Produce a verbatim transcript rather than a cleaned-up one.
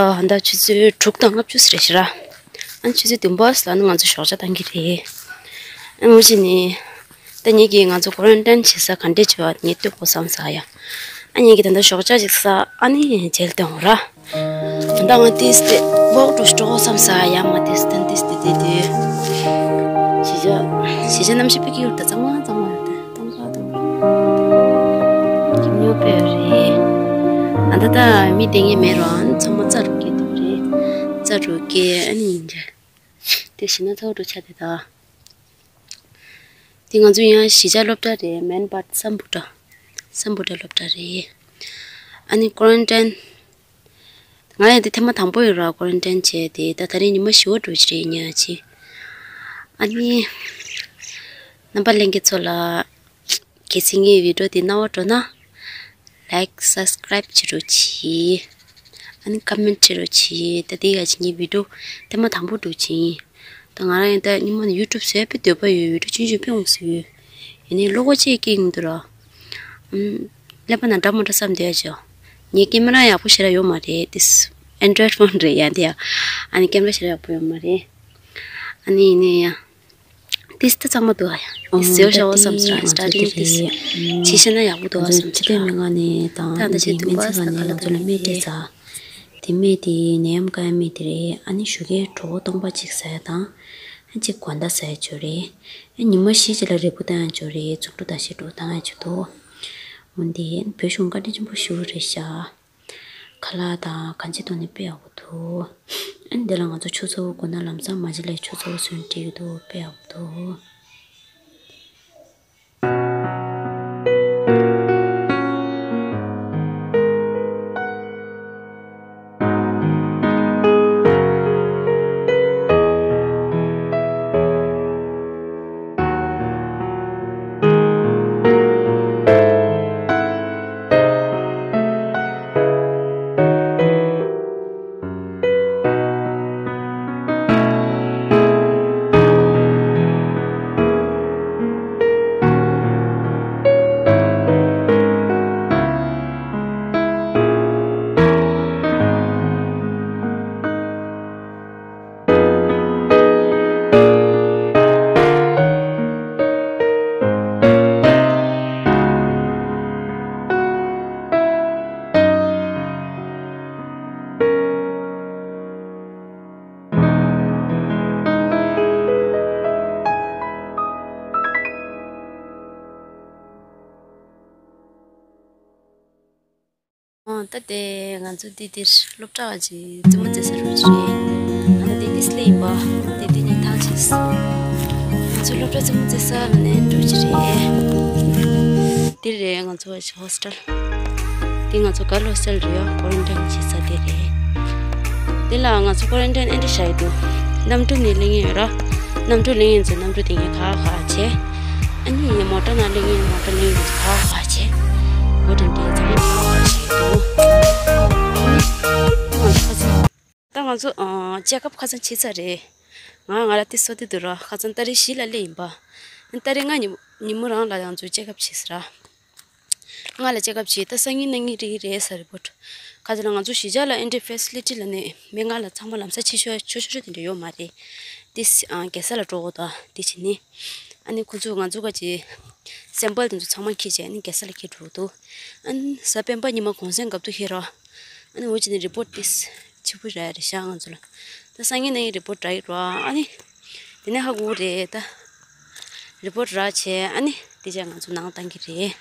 ཨ་ད་ཆུ་ཚོད་དྲུག་དང་ལྔ་བཅུ་ཙམ་རེད་ཤག་ར། ཨ་ཆུ་ཚོད་བདུན་པ་ཙམ་ལ་ནི་ང་ཚོ་ཞོགས་ཇ་བཏང་གི་རེད། ཨ་ངོ་ཤེས་ནི། ད་ངེད་ཀྱིས་ང་ཚོ་ཀོ་རན་ཊིན་བྱེད་ས་ག་འདྲས་བྱེད་པ་ངས་ལྟོས་དགོས་བསམ་ས་ཡ། ཨ་ངེད་ཀྱིས་ད་ལྟ་ཞོགས་ཇ་ཅིག་ཟ། ཨ་ནི་མཇལ་ཏེ་འོང་ར། ད་ང་ཏིས་ཏེ་བོག་འགྲོ་འགྲོ་བསམ་ས་ཡ་མ་ཏིས་ཏན་ཏིས་ཏེ་ཏེ་ཏེ། ཞི་ཅ་ཞི་ཅ་རྣམ་ཤེས་པའི་ཀྱི་ཡུལ་ད་གཙང་མ་གཙང་མ་ཡོད་དེ་གཙང་མ་གཙང་མ། ཁྱིམ་ཉོ་པའི་རེད། ཨ་ད་ད་མི་དེ་ངས་མེད་རོ། ཨ་ནི་ཚང་མ་རྩ་རུ་སྐྱེས་དེ་རེད། རྩ་རུ་སྐྱེས་ཨ་ནི་ཡིན་འདྲ། དེ་ཞི་ན་ཚ་བོ་འགྲོ་ཆ་དེ་ད། དེ་ང་ཚོ་ཡང་གཞིས་ཆགས་སློབ་གྲྭ་རེད། མེན་པར་སམ་བྷོ་ཊ། སམ་བྷོ་ཊ་སློབ་གྲྭ་རེད། ཨ་ནི་ཀོ་རན་ཊིན། ང་ཡང་དེ་ཐེངས་མ་དང་པོ་ཡོད་ར། ཀོ་རན་ཊིན་བྱས་དེ་ད་ད་རེས་ཉི་མ་བཞི་པ་འགྲོ་གི་རེད་ཉ་ཅི། ཨ་ནི། རྣམ་པ་ལྷན་རྒྱས་ཚོ་ལ། གལ་སྲིད་ངའི་བི་ཌིའོ་དེ་རྣ་བར་འགྲོ་ན། ལའིཀ་སབ་སི་ཀ་རའིབ་བྱེད་རོགས་གྱིས། ཨ་ནི་ཀོ་མེན་ཊི་བྱེད་རོགས་གྱིས། ད་དེ་ཡ་ཅི་ངའི་བི་ཌིའོ་ཐེངས་མ་དང་པོ་འགྲོ་གི་ཡིན། ད་ང་རང་ཡང་ད་སྔོན་མ་ནས་ཡུ་ཊུབ་བཟོ་ཡ་དཔེ་འདོད་པ་ཡོད། བི་ཌིའོ་ཆུང་ཆུང་དཔེ་འོང་ཟེར་ཡོད། ཡིན་ནའི་བློ་ཁོག་ཅིག་སྐྱེ་ཡོང་འདུག་ར། ཨམ། ཀླད་པ་ནང་འདྲ་མི་འདྲ་བསམ་བསྡད་ཡ་ཅིག་ངའི་ཀེམ་ར་ཡག་པོ་ཞེ་དྲག་ཡོད་མ་རེད། དེ་ཨེན་ཌོ་རོ་ཡིཌ་ཕོན་རེད་ཡ་འདི་ཡ། ཨ་ནི་ཀེམ་ར་ཞེ་དྲག་ཡག་པོ་ཡོད་མ་རེད། ཨ་ནི་ཡིན་ནའི་ཡ། ཏིས་ཏི་གཙང་མ་འདུག་ཨ་ཡ། ཏིས་ཟེར་བ་བཞག་པ་བསམ་སོང་། སི་ཊར་ཊིང་ཏིས་ཕྱི་ཤ་ན་ཡག་པོ་འདུག་ཨ་བསམ་སོང་། ཕྱི་དོན་མི་ང་ནས་དང་ད་ད་ཅི་དུམ་པ་ས་ག་ལ་ང་ཚོ་ལ་སྨན་སྤྲད་ཚར། དེ་སྨན་དེ་ནད་ཡམས་བཀག་ཡ་སྨན་དེ་རེད། ཨ་ནི་ཞོགས་ཀའི་གྲོད་ཁོག་སྟོང་པ་གཅིག་ཟ་ཡ་དང་། ཨ་གཅིག་དགོང་དག་ཟ་ཡ་ཅིག་རེད། ཨ་ཉི་མ་བཞི་ཅིག་ལ་རེ་སྒུག་བཏང་ཡ་ཅིག་རེད། ཚོགས་དྲུག་ཟླ་བཞི་དྲུག་བཏང་ཡ་ཅིག་འདུག་འོན་ཏེ་བོད་གཞུང་བཀའ་དྲིན་ཆེན་པོ་ཞེ་པོ་རེད་ཤག་ཁ་ལག་དང་གང་ཅིའི་ཐོག་ནས་དཔེ་ཡག་པོ་འདུག་ཨ་ནི་འདི་ལ་ང་ཚོ་ཆུ་ཚོད་དགུ་ན་ལམ་སང་མ་ཅིག་ལས་ཆུ་ཚོད་སུན་འགྲིག་གི་འདུག་དཔེ་ཡག་པོ་འདུག་ཨོ་ད་དེ་ང་ཚོ་འདི་འདིར་སློབ་གྲྭ་གཅིག་རྩེད་མོ་རྩེ་ས་རུ་རེད། ཨ་ད་དེ་འདི་སླེབས་ཡིན་པ། དེ་འདི་ནས་ཐང་ཆད། ང་ཚོ་སློབ་གྲྭ་རྩེད་མོ་རྩེ་ས་ལ་ནས་འགྲོ་གི་རེད། འདི་རེད་ང་ཚོ་ཧོ་སི་ཊལ། འདི་ང་ཚོ་གར་ལ་ཧོ་སི་ཊལ་རེད་ཡ། ཀོ་རན་ཊིན་བྱེད་ས་དེ་རེད། འདི་ལ་ང་ཚོ་ཀོ་རན་ཊིན་ཨེ་འདྲ་བཞག་ཡོད་འདུག་གནམ་གྲུ་ནས་སླེབས་མཁན་ཡོད་ར། གནམ་གྲུ་སླེབས་མཁན་ཚོས་གནམ་གྲུ་དེ་ངས་ཁ་ཁ་བྱས། ཨ་ནི་མོ་ཊ་ནང་སླེབས་མཁན་མོ་ཊ་སླེབས་མཁན་ཚོས་ཁ་ཁ་བྱས། འོ་དེ་འདྲའི་ཚང་མ་ཁ་ཁ་བྱས་འདུག་ཨ་ནི་ང་ཚོ་ཁ་སང་ད་ང་ཚོ་ཨ་ཅེག་ཨབ་ཁ་སང་བྱས་ཚར་རེད། ང་ང་ལ་ཏི་སོ་ཏི་འདུག་ར། ཁ་སང་ཏ་རིག་བཞི་ལ་སླེབས་ཡིན་པ། ཨ་ནི་ཏ་རིག་ལྔ་ཉིན་ཉིན་མོ་རང་ལ་ང་ཚོ་ཅེག་ཨབ་བྱས་ཟེར་ར། ང་ལ་ཅེག་ཨབ་བྱས། ད་སང་ཉིན་གནངས་ཉིན་རེད་རེད་ཟེར་རི་པོ་ཊི། ག་ཚོད་ལ་ང་ཚོ་གཞིས་ཆགས་ལ་ཨེ་འདྲའི་ཕེ་སི་ལི་ཊི་ལ་ནི་མི་ང་ལ་ཚང་མ་ལམ་སང་ཕྱི་ཤོག་ཆོ་ཆོ་ཆོ་དེ་འདྲ་ཡོད་མ་རེད། ཏིས་ཨ་རྒྱལ་ས་ལ་འགྲོ་དགོས་ད་དེ་བྱས་ནི། ཨ་ནི་ཁོ་ཚོ་ང་ཚོ་ག་ཅི་སེམ་པལ་དེ་ཚོ་ཚང་མ་འཁྱེར་བྱས་ནི་རྒྱལ་ས་ལ་འཁྱེར་འགྲོ་འདུག་ཨ་ནི་གཟའ་སྤེན་པ་ཉི་མ་གུང་སེང་འགབ་ཏུ་ཁེལ་རོ། ཨ་ནི་འོ་ཅི་ནི་རི་པོ་ཊི་ཏིས་ཆི་པོ་ར་རེད་ཤག་ང་ཚོ་ལ། ད་སང་ཉིན་ནས་རི་པོ་ཊི་རག་གི་རོ། ཨ་ནི་དེ་ནས་ཧ་གོ་རེད་ད། རི་པོ་ཊི་རག་བྱས་ཨ་ནི་དེ་རྗེས་ང་ཚོ་ནང་བཏང་གི་རེད།